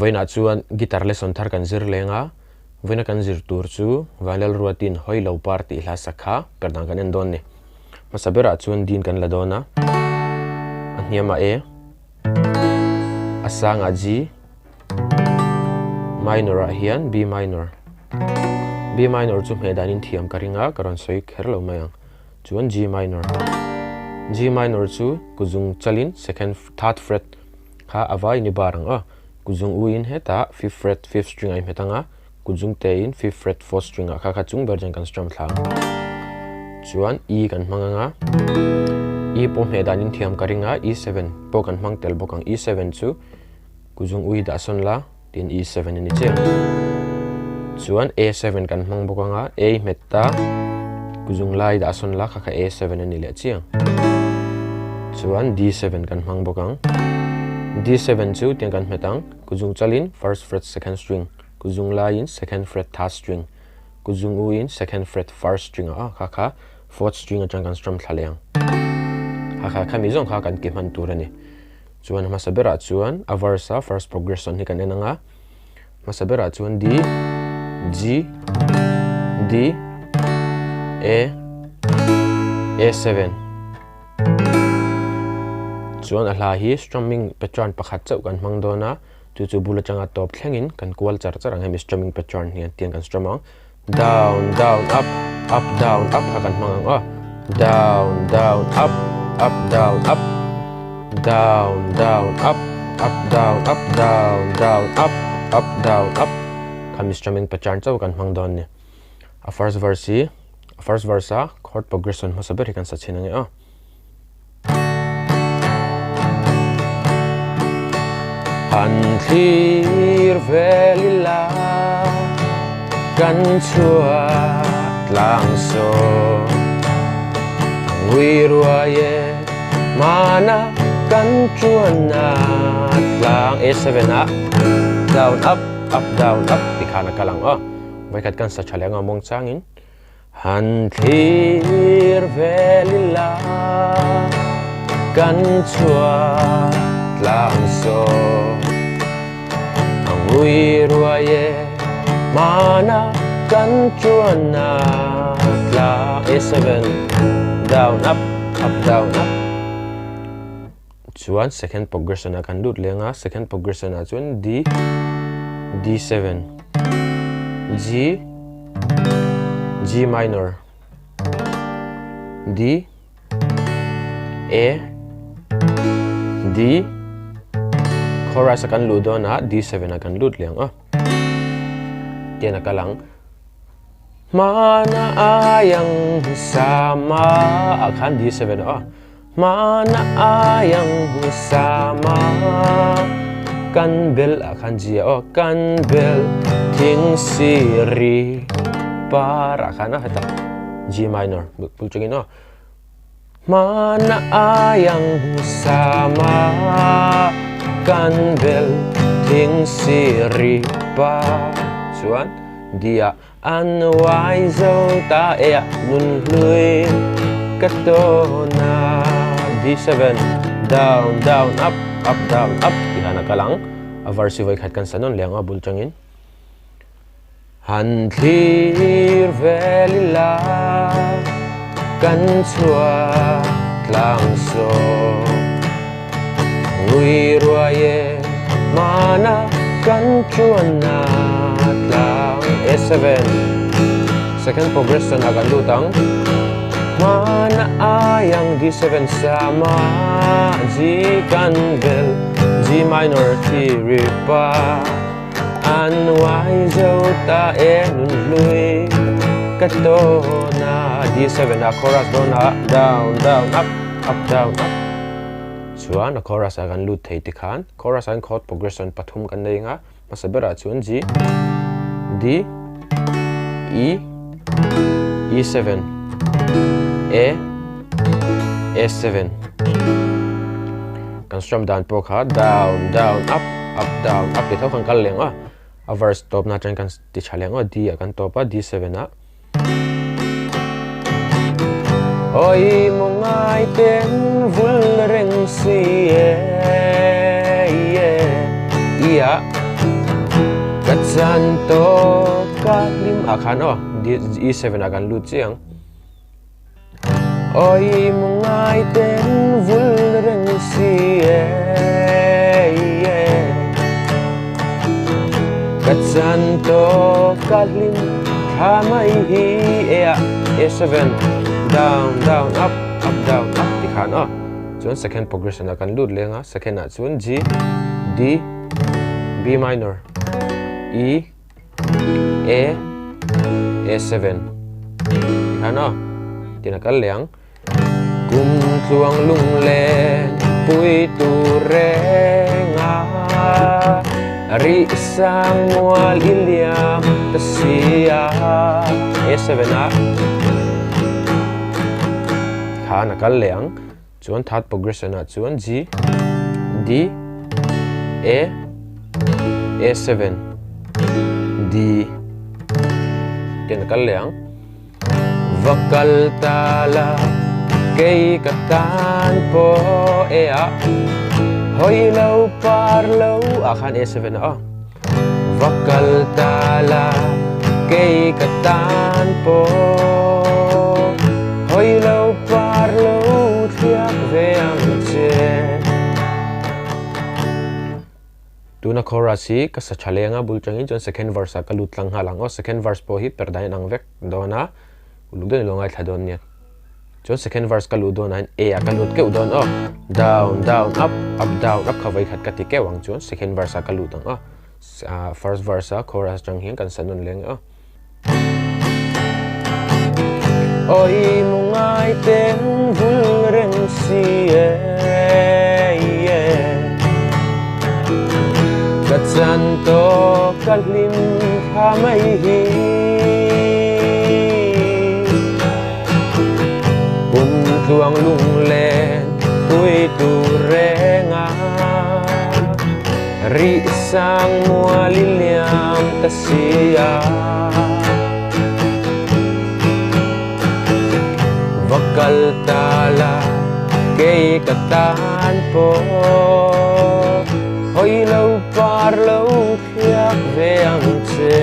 Vawiinah chuan guitar lesson thar kan zir leng a, vawiina kan zir tur chu Vanlalruatin hawi lo par tih hla sak kha per dang kan en dawn ni. Hmasa berah chuan din kan la dawn a, a hniamah E, a sangah G, minor ah hian B minor. B minor chu hmeh danin thiam ka ring a, ka rawn sawi kher lo mai ang. Chuan G minor. G minor chu kuzung chalin second third fret kha a vai ni bar ang a, kuzung u in hetah fifth fret fifth string a inhmet ang a, kuzung te in fifth fret fourth string ah kha kha chung ber chuan kan strum thla ang. Chuan E kan hmang ang a, E pawh hmeh danin thiam ka ring a, E7 pawh kan hmang tel bawk ang. E7 chu kuzung u hi dah sawn la tin E7 a ni chiah ang. Chuan A7 kan hmang bawk ang a, A hmet ta kuzung lai dah sawn la kha kha A7 a ni leh chiah ang. Chuan D7 kan hmang bawk ang. D7 chu tiang kan hmet ang, kuzung chalin first fret second string, kuzung laiin second fret third string, kuzung u in second fret first string a kha kha fourth string atang kan strum thla leh ang. Kha kha khami zawng kha kan ke hman tur a ni. Chuan hmasa berah chuan a verse a first progression hi kan en ang a, hmasa berah chuan D, G, D, A, A7. Chuan a hla hi strumming pattern pakhat chauh kan hmang dawn a, chu chu bul atanga tawp thlengin kan kual char char ang hemi strumming pattern hian tiang kan strum ang. Down, down, up, up, down, up kha kan hmang ang aw. Down, down, up, up, down, up. Down, down, up, up, down, up, down, down, up, up, down, up. Khami strumming pattern chauh kan hmang dawn a ni. A first verse hi, a first verse a chord progression hmasa ber hi kan sa chhin ang e aw. Han thlir vel ila kan chhuah tlang saw Ang ui ruai e mana kan chuan a tlang A7 ah down up up down up ti khan a kal ang aw vawikhat kan sa tha leh ang a mawng changin. Han thlir vel ila kan chhuah tlang saw Ang ui ruai e hmana kan chuan a tlang A7 down up up down up chuan second progression ah kan lut leng a second progression ah chuan D D7 G G minor D A D chorus a kan luh dawn a D7 a kan lut leh ang a tian a kal ang hmana ayang sama ah khan D7 a hmana ayang sama kan bel ah khan G a aw kan bel thing siri par ah khan a heta G minor bul chungin aw hmana ayang sama kan bel thing siri par chuan D ah An uai zo ta e ah nun hlui ka tawn a D7 down down up up down up tih han a kal ang a verse hi vawikhat kan sa nawn leh ang a bul tangin Han thlir vel ila kan chhuah tlang saw Ngui ruai e hmana kan chuan a tlang A7 Second progression ah kan lut ang Hmana ayang D7 sama G kan bel G minor thi ri pa An uai zo ta e nun hlui ka tawn a D7 ah chorus dawn a down down up up down up Chuan a chorus ah kan lut thei tikhan chorus ah hian chord progression pathum kan nei anga hmasa berah chuan G D E E7 A A7 kan strum dan pawh kha down down up up down up ti tho kan kal leh ang a a verse tawp na atang kan ti tha leh ang a D ah kan tawp a D7 ah Oi maw ngai ten vul reng si e e e ah. chan tawk ka hlim ah khan aw E7 ah kan lut chiang. Oi mu ngai ten vul reng si e Ka chan tawk ka hlim thla mai hi e ah A7 down down up up down up ti khan aw chuan second progression ah kan lut leng a second ah chuan G D B minor E A A7 tikhan aw tin a kal leh ang kum tluang lung len pui tur reng a rih sang mual i liam ta si a A7 a khan a kal leh ang. Chuan third progression ah chuan G, D, A, A7, D ten a kal leh ang. Va kal ta la kei ka tan pawh e ah hawi lo par lo ah khan A7 a aw. Va kal ta la kei ka tan pawh hawi lo par lo thliak ve ang che. Tuna chorus hi ka sa tha leng a bul tangin chuan second verse ah ka lut tlang nghal ang aw second verse pawh hi per dan inang vek dawn a uluk deuhin lo ngaithla dawn nia. Chuan second verse ka luh dawn ah hian A ah ka lut keuh dawn aw. Down down up up down up kha vawikhat ka ti keuh ang chuan second verse ah ka lut ang aw. First verse a chorus atang hian kan sa nawn leng aw. Oi mu ngai ten vul reng si e Ka chan tawh ka hlim thla mai hi. Kum tluang lunglen pui tur reng a rih sang mual i liam ta si a. Va kal ta la kei ka tan pawh hawi lo par lo thliak ve ang che.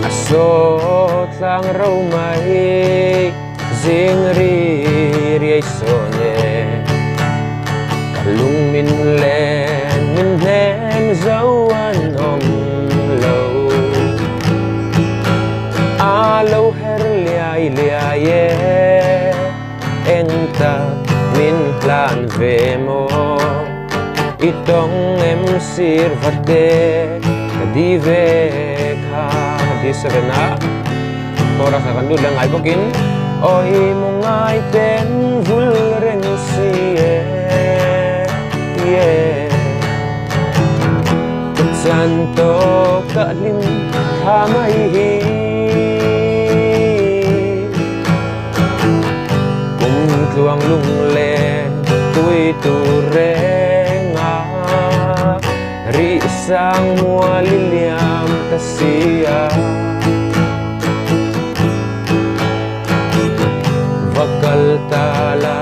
A saw tlang ro mai zing ri riai sawn e. Ka lung min len min hnem zo an awm lo. A lo her liai liai e eng tak min hlan ve maw. I tawng em sir va te ka di ve kha di sevena chorus ah kan lut leh ngai bawkin awi maw ngai ten vul reng si e yeah ka chan tawk ka hlim thla mai hi Kum tluang lung len tui tur reng a rih sang mual i liam ta si a. Va kal ta la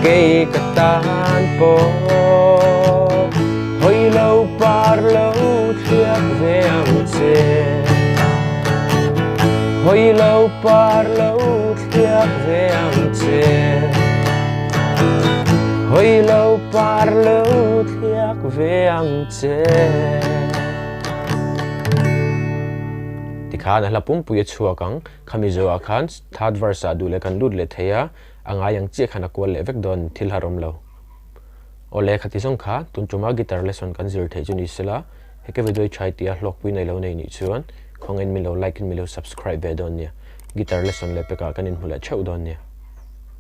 kei ka tan pawh hawi lo par lo thliak ve ang che. Hawi lo par lo thliak ve ang che. Hawi lo par lo thliak ve ang che. Tikhan a hla pumpui a chhuak ang. Khami zawhah khan third verse ah duh leh kan lut leh thei a, a ngai ang chiah khan a kual leh vek dawn thil har awm lo. Awle khati zawng kha tun tuma guitar lesson kan zir theih chu ni sela, heke video i try tia hlawkpui nei lo nei nih chuan khawngin min lo like in min lo subscribe ve dawn nia. Guitar lesson leh pekah kan inhmu leh theuh dawn nia.